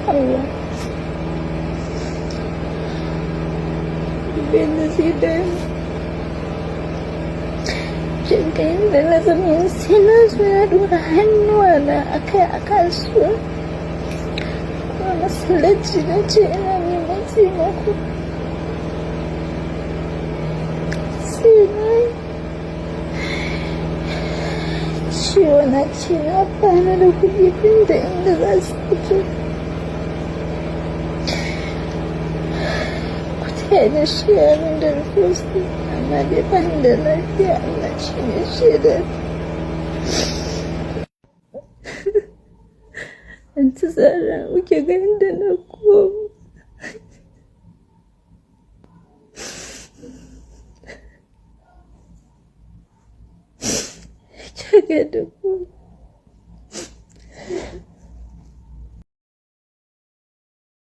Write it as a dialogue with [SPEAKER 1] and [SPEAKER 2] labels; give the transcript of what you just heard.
[SPEAKER 1] Hauwa. Bendecida. Jin ka yadda na zama yanzu sai na zo na ɗora hannuwana a kai a kasuwa. Kuma masallaci na ce ina neman taimako. Sai na yi ciwo na ce na bani da kuɗi ban da inda za su fito. Ku taya ni sharing da reposting amma dai bani da lafiya, Allah shi ne shaida. Anty Zara, kuke ga yadda na koma. Kika ga yadda koma.